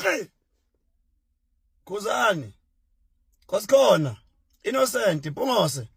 3. Khuzani. Nkosikhona. Innocent Mpungose.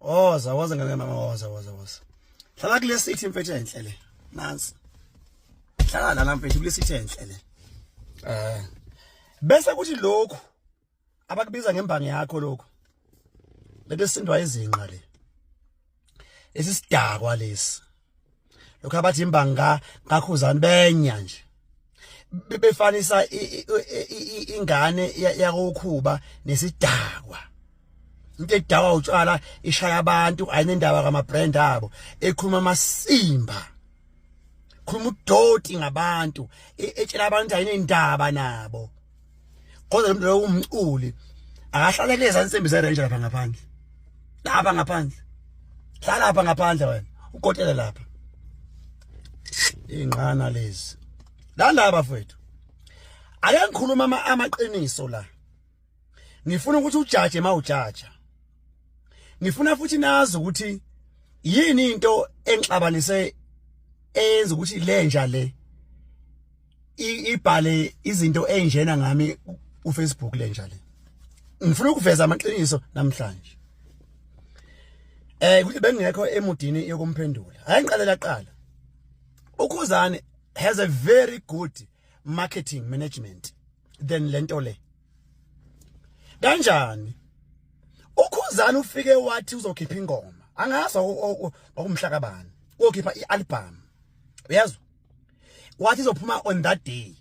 Woza, woza ngeke mama, woza, woza, woza. Hlala kule city mfethu enhle le. Nansi. Hlala lana mfethu kule city enhle le. Eh. Bese kuthi lokhu abakubiza ngembangi yakho lokhu. Lento sindwa izinqa le. Esisidakwa lesi. Lokho abathi imbanga kaKhuzani benya nje. Befanisa ingane yakoKhuba nesidakwa. Into edakwa utshwala ishaya abantu ayinendaba kama brand abo. Ekhuluma amasimba. Khuluma udoti ngabantu, etshela abantu ayinendaba nabo. Kodwa lo muntu lowo umculi akahlale kuleza nsimbi zeRanger lapha ngaphandle. Lapha ngaphandle. Hlala lapha ngaphandle wena. Ukotele lapha. Ingqana lezi. La ndaba bafethu. Ake ngikhuluma amaqiniso la. Ngifuna ukuthi ujaje mawujaja. Ngifuna futhi nazi ukuthi yini into engixabanise eyenza ukuthi lenja le ibhale izinto ezinjena ngami uFacebook lenja le. Ngifuna ukuveza amaqiniso namhlanje. Ukuthi bengekho emudini yokumphendula. Hayi ngiqalela qala. UKhuzani has a very good marketing management than lento le. Kanjani? UKhuzani ufike wathi uzokhipha ingoma. Angazi okumhla kabani. Uyokhipha ialbum. Uyazwa? Wathi izophuma on that day.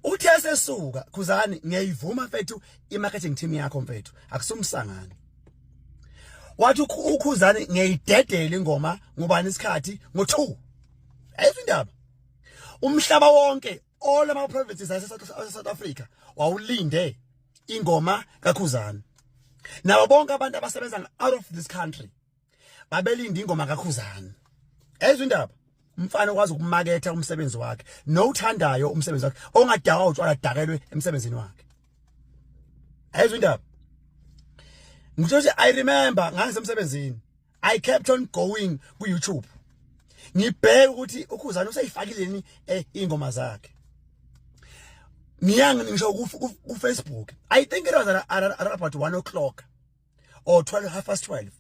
Uthe sesuka Khuzani ngiyayivuma mfethu i-marketing team yakho mfethu akusumsangano. Wathi uKhuzani ngiyayidedela ingoma ngobani isikhathi ngo2. Ayizwa indaba. Umhlaba wonke all ama provinces ase South Africa wawulinde ingoma kaKhuzani. Nabo bonke abantu abasebenza out of this country babelinde ingoma kaKhuzani. Ayizwa indaba. Umfana okwazi ukumaketha umsebenzi wakhe nowuthandayo umsebenzi wakhe ongadakwa utshwala dakelwe emsebenzini wakhe. Ayizwa indaba. Ngisho ukuthi I remember ngangisemsebenzini. I kept on going ku YouTube. Ngibheka ukuthi uKhuzani useyifakile ni ingoma zakhe. Ngiyanga ngisho ku Facebook. I think it was at about 1 o'clock or 12 half past 12.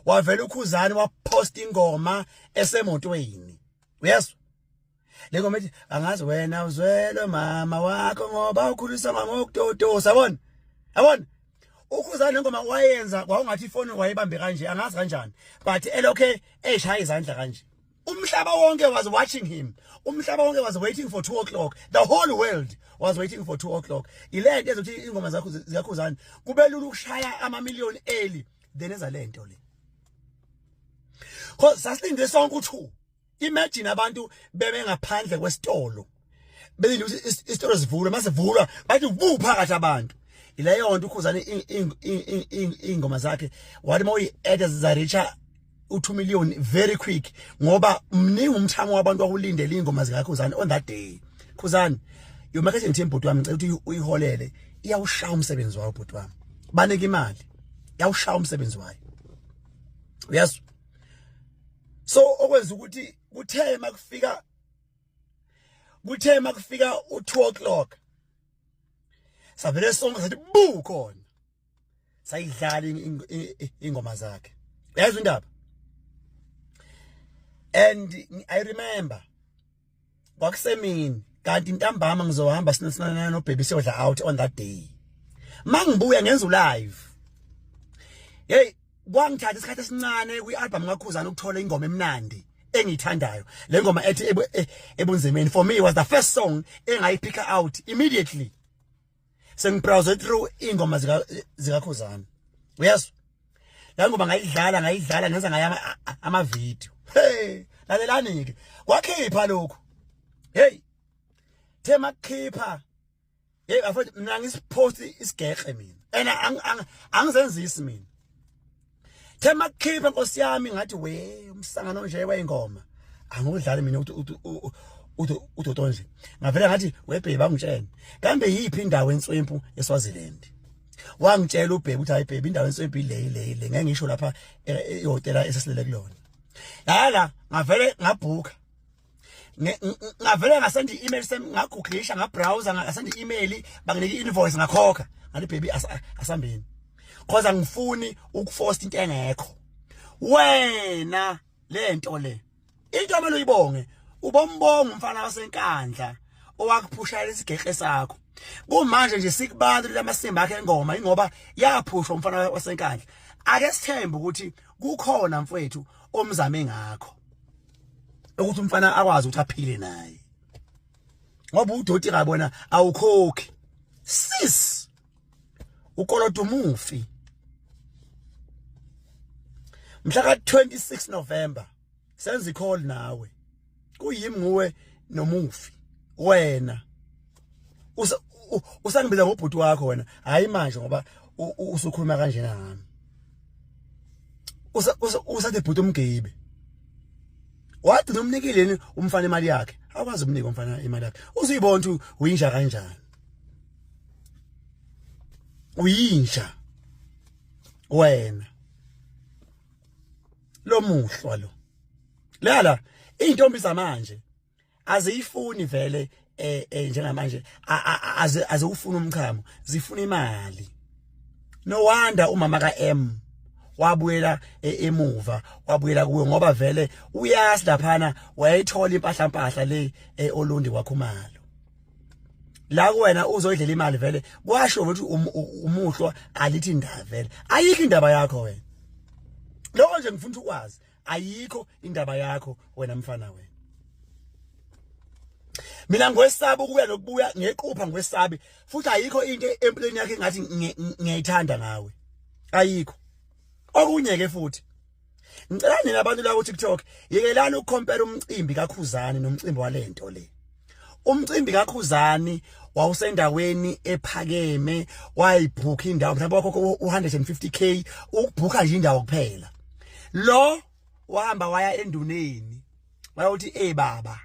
Wavela uKhuzani wapost ingoma esemotweni. Uyezwa? Le ngoma ethi angazi wena uzwele mama wakho ngoba ukhulisa ngokutotosa yabona? Yabona? UKhuzani lengoma wayenza kwawungathi ifoni wayebambe kanje angazi kanjani but elokhe eshaya izandla kanje. Umhlaba wonke was watching him. Umhlaba wonke was waiting for 2 o'clock. The whole world was waiting for 2 o'clock. Ile nto ezothi ingoma zakho zikaKhuzani kube lula ukushaya ama million early then eza lento le. Cause sasilinde sonke u2. Imagine abantu bebe ngaphandle kwesitolo. Belinde ukuthi isitolo sivulwe masivulwa bathi bu phakathi abantu. Ileyo nto uKhuzani ingoma zakhe wathi mawuyi-add zareacha u2 million very quick ngoba mningi umthamo wabantu akulindele ingoma zikaKhuzani on that day. Khuzani your marketing team bhuti wami ngicela ukuthi uyiholele iyawushaya umsebenzi wayo bhuti wami. Banike imali iyawushaya umsebenzi wayo. Uyazwa? So okwenza ukuthi kuthe makufika u2 o'clock savele sonke sathi bu khona sayidlala ingoma zakhe. Uyayizwa indaba? And I remember kwakusemini kanti ntambama ngizohamba sinosinana nobaby siyodla out on that day. Mangibuya ngenza ulive. Hey kwangithatha isikhathi esincane kwi-album kaKhuzani ukuthola ingoma emnandi engiyithandayo. Le ngoma ethi ebunzimeni for me was the first song engayipick out immediately. Sengibrowse through ingoma zikaKhuzani. Uyazwa? La ngoma ngayidlala ngayidlala ngenza ngayo ama video. Hey, lalelani ke. Kwakhipha lokhu. Hey. Thema khipha. Hey bafethu mina ngisipost isigeqe mina. And angizenzisi mina. Thema khipha nkosi yami ngathi we umsangano nje weyingoma. Angudlali mina ukuthi udoto nje. Ngavela ngathi webhebe bangitshela. Kambe yiphi indawo enswempu eSwaziland? Wangitshela ubhebe ukuthi hayi bhebe indawo enswempu ile ile ile ngeke ngisho lapha ehotela esesilele kulona. La ngavele ngabhuka. Ngavele ngasenda i-email sem, ngagooglisha, ngabrowser, ngasenda i-email, banginika i-invoice, ngakhokha, ngathi baby, asambeni, cause angifuni ukuforce into engekho. Wena lento le, into amele uyibonge, ubombonga umfana waseNkandla owakuphushela isigeqe sakho. Kumanje nje sikubantu lamasimba akhe engoma, ingoba yaphushwa umfana waseNkandla. Ake sithembe ukuthi kukhona, mfowethu, omzame ngakho ukuthi umfana akwazi ukuthi aphile naye, ngoba udoti kabona awukhokhi, sis, ukoloda umufi. Mhla ka 26 November senza i-call nawe, kuyimi, nguwe nomufi. Wena usangibiza ngobhuti wakho wena, hayi manje ngoba usukhuluma kanjena ngami, usathi bhuti umgibe. Wathi nomnikile umfana imali yakhe, akwazi umnika umfana imali yakhe. Uzuyibona ukuthi uyinja kanjani, uyinja wena. Lo muhlwa lo lala, intombi zamanje aziyifuni vele njengamanje, azewufuna umchamo, zifuna imali. No wonder umama kaM wabuyela emuva, wabuyela kuwe, ngoba vele uyazi laphana wayithola impahla, mpahla le eOlundi kwaKhumalo. La kuwena uzoyidlela imali vele, kwasho ukuthi umuhlwa alithi indaba vele, ayikho indaba yakho wena. Lokho nje ngifuna ukwazi, ayikho indaba yakho wena mfana wena. Mina ngwesaba ukuya nokubuya ngequpha, ngwesabi futhi. Ayikho into empilweni yakhe engathi ngiyayithanda ngawe, ayikho. Okunye ke futhi, ngicela nina abantu la ku TikTok, yekelani ukucompare umcimbi kaKhuzani nomcimbi walento le. Umcimbi kaKhuzani wawusendaweni ephakeme, wayibhukha indawo, mhlawumbe wakhokha u150K ukubhukha nje indawo kuphela. Lo wahamba waya enduneni, wayothi, "Eh baba,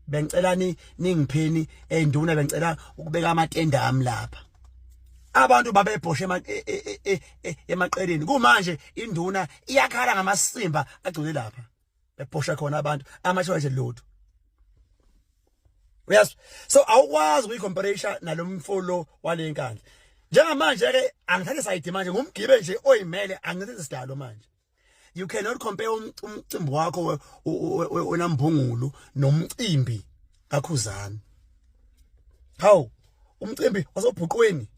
bengicela ni ningipheni enduna, bengicela ukubeka amatende ami lapha." Abantu babebhoshe emaqeleni. Kumanje induna iyakhala ngamasimba agcwele lapha bebhosha khona abantu, ama-toilet lutho, uyazi. So awukwazi ukuyicomparation nalomfolo wale Nkandla. Njengamanje ke angithathe side manje, ngumgibe nje oyimele, angithathe sidalo manje. You cannot compare umcimbi wakho wenambungulu nomcimbi kaKhuzani. Hawu, umcimbi wasobhuqweni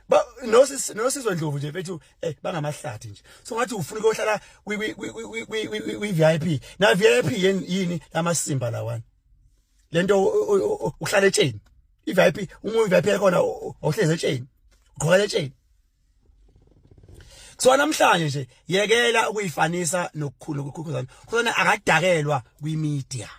ba noSizwe Ndlovu nje mfethu, bangamahlathi nje. So ngathi ufuna ukuyohlala kwi kwi VIP na VIP yini lamasimba lawana lento, uhlala etsheni i VIP. Uma i VIP yakhona awuhlezi etsheni, ugqoka etsheni. So namhlanje nje yekela ukuyifanisa nokukhulu kuKhuzani. Khuzani akadakelwa kwi-media,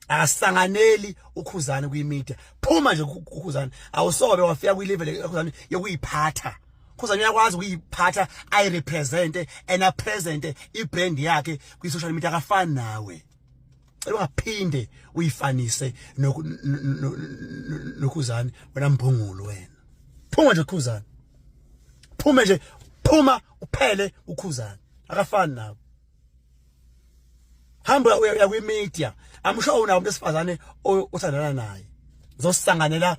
akasanganeli uKhuzani kwi-media. Phuma nje kuKhuzani, awusobe wafika kwi-level kaKhuzani yokuyiphatha. Khuzani uyakwazi ukuyiphatha, ayirepresente and apresente i-brand yakhe kwi-social media, akafani nawe. Cela ungaphinde uyifanise noKhuzani wena mbungulu wena. Phuma nje Khuzani, phume nje, phuma uphele. UKhuzani akafani nawe. Hamba uya kwi-media, I'm sure unawo umuntu esifazane othandana naye, uzosanganela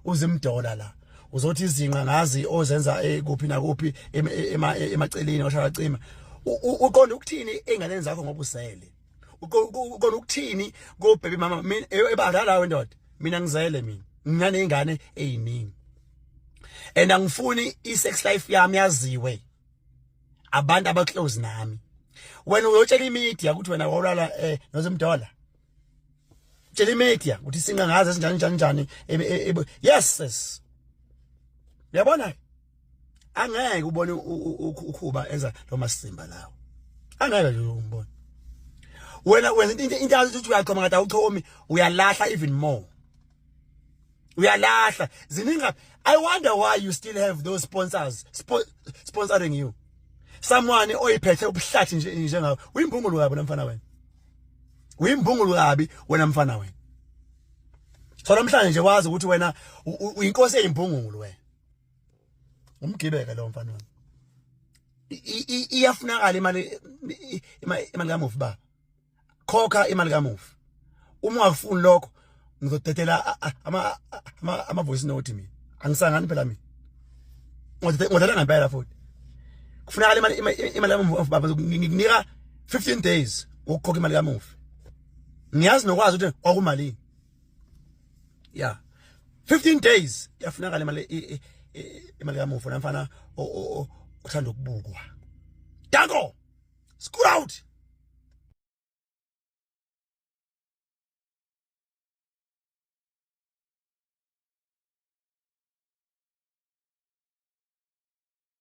uzimdola la, uzothi izinqa ngazi ozenza kuphi nakuphi emaceleni oshaya cima. Uqonda ukuthini enganeni zakho ngoba usele? Uqonda ukuthini ko baby mama? Mina ebadala we ndoda, mina ngizele, mina nginanezingane eziningi and angifuni i-sex life yami yaziwe abantu abaclose nami. Wena uyotshela imedia ukuthi wena wawulala nozimdola, tshela imedia ukuthi sinqa ngaze sinjani njani njani. Yes sis, uyabona, angeke ubone ukhuba enza lo masimba lawo, angeke nje umbone. Wena wenza into azi ukuthi uyachoma, kade awuchomi, uyalahla even more, uyalahla ziningi. I wonder why you still have those sponsors sponsoring you, someone oyiphethe ubuhlathi nje njengawe. Uyimbungulu kabi mfana wena, uyimbungulu kabi wena mfana wena. So namhlanje nje wazi ukuthi wena uyinkosi eyimbungulu wena. Umgibeke lo mfana wena. Iyafunakala imali, imali kamufi baba. Khokha imali kamufi. Uma ungakufuni lokho, ngizodedela ama voice note. Mina angisangani phela, mina ngodedela ngempela. Futhi kufunakala imali kamufi, baba. Ngikunika 15 days ukukhokha imali kamufi. Ngiyazi nokwazi ukuthi kwakumalini. Yeah, 15 days iyafunakala imali kamufi. Namfana othanda ukubukwa, danko, scoot out.